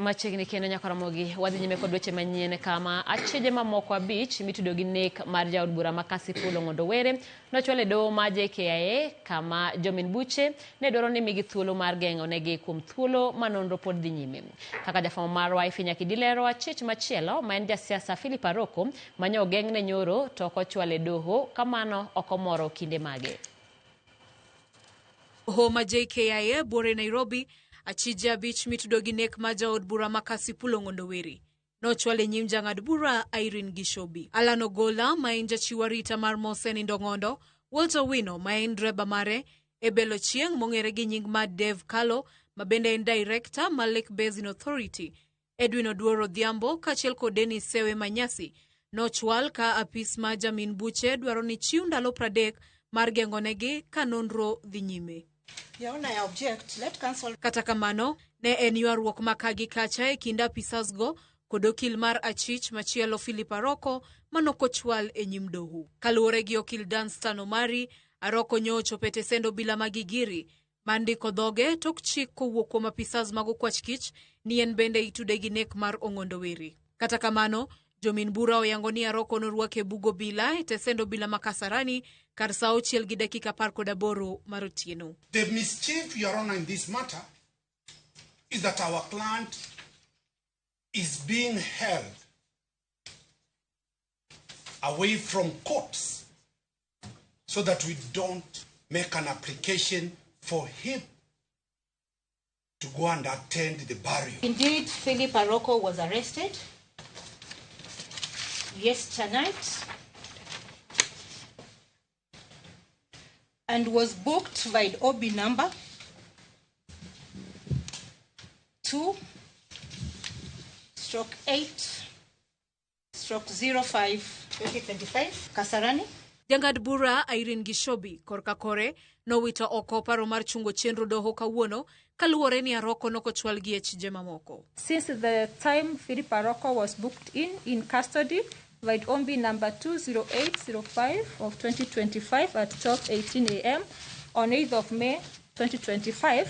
Machiegni kendo nyaka Ramogi, wadhi nyime kod weche manyien kama achije mamoko abich mitudo gi nek mar jaod bura ma Kasipul Ong'ondo Were nochwal e doho ma JKIA kama jomin buche ne dwaro ni migi thuolo mar geng'o negi kuom thuolo ma nonro pod dhi nyime. Kaka jafwambo marwa Ifi Nyakidi lero, achich machielo ma en jasiasa Philip Aroko manyo ogeng'ne nyoro to ok ochwal e doho kamano ok omoro kinde mage. Doho ma JKIA buore Nairobi, achije abich mitudo gi nek ma jaod bura ma Kasipul Ong'ondo Were nochwal e nyim jang'ad bura Irene Gishobi. Alan Ogola ma en jachiw arita mar mosenindo Ong'ondo, Walter Wino ma en dreba mare, Ebel Ochieng mong'ere gi nying mar Dave Kalo ma bende en director ma Lake Basin Authority, Edwin Oduor Odhiambo kaachiel kod Dennis Sewe Manyasi nochwal ka apis ma jamin buche dwaro ni chiw ndalo 30 mar geng'onegi ka nonro dhi nyime. Your Honor, I object. Let counsel. Kata kamano, ne en ywaruok ma ka gi kacha e kind apisas go kod okil mar achich machielo Philip Aroko manokochwal e nyim doho. Kaluwore gi okil Danstan Omari, Aroko nyo ochopo e tesend obila ma Gigiri mar ndiko dhoge tok chik kowuok kuom apisas mag okwach kich ni en bende itude gi nek mar Ong'ondo Were. Kata kamano, jomin bura oyango ni Aroko norwake e bug obila e tesend obila ma Kasarani kar saa auchiel gi dakika 18 mar otieno. The mischief, Your Honor, in this matter is that our client is being held away from courts so that we don't make an application for him to go and attend the burial. Indeed, Philip Aroko was arrested yesterday night and was booked by OB number 2/8/05 2025 Kasarani. Jang'ad bura Irene Gishobi korka kore nowito oko paro mar chungo chenro doho kawuono kaluwore ni Aroko nokochwal gi e chije mamoko. Since the time Philip Aroko was booked in custody by OB number 20805 of 2025 at 12:18 a.m. on 8th of May 2025,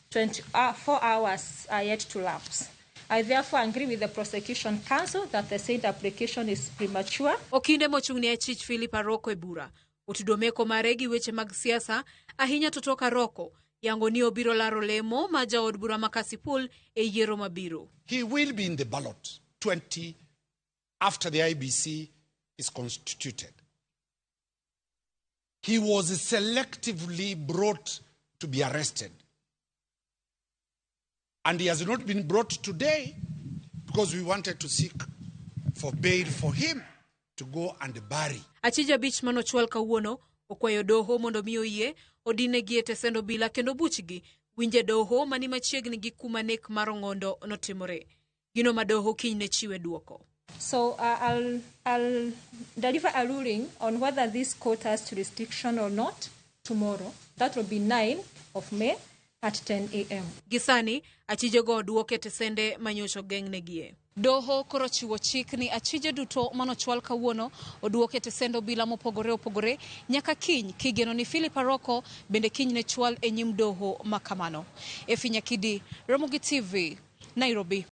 24 hours are yet to lapse. I therefore agree with the prosecution counsel that the said application is premature. Okinde mochung' ne achich Philip Aroko e bura otudo meko mare gi weche mag siasa ahinya to tok Aroko yango ni obiro laro lemo ma jaod bura ma Kasipul e yiero mabiro. He will be in the ballot 20 after the IBC is constituted. He was selectively brought to be arrested. And he has not been brought today because we wanted to seek for bail for him to go and bury. Achije abich manochwal kawuono okwayo doho mondo mi oyie odinegi e tesend obila kendo buchgi winje doho mani machiegni gi kuma nek mar Ong'ondo notimore. Gino ma doho kiny ne chiwe duoko. So I'll deliver a ruling on whether this court has jurisdiction or not tomorrow. That will be 9 of May at 10 a.m. Gisani, achijego oduok e tesende manyocha ogeng'negie. Doho koro chiwo chik ni achije duto manochwal kawuono oduok e tesend obila mopogore opogore nyaka kiny kigeno ni Philip Aroko bende kiny ne chwal e nyim doho makamano. Efi Nyakidi, Ramogi TV, Nairobi.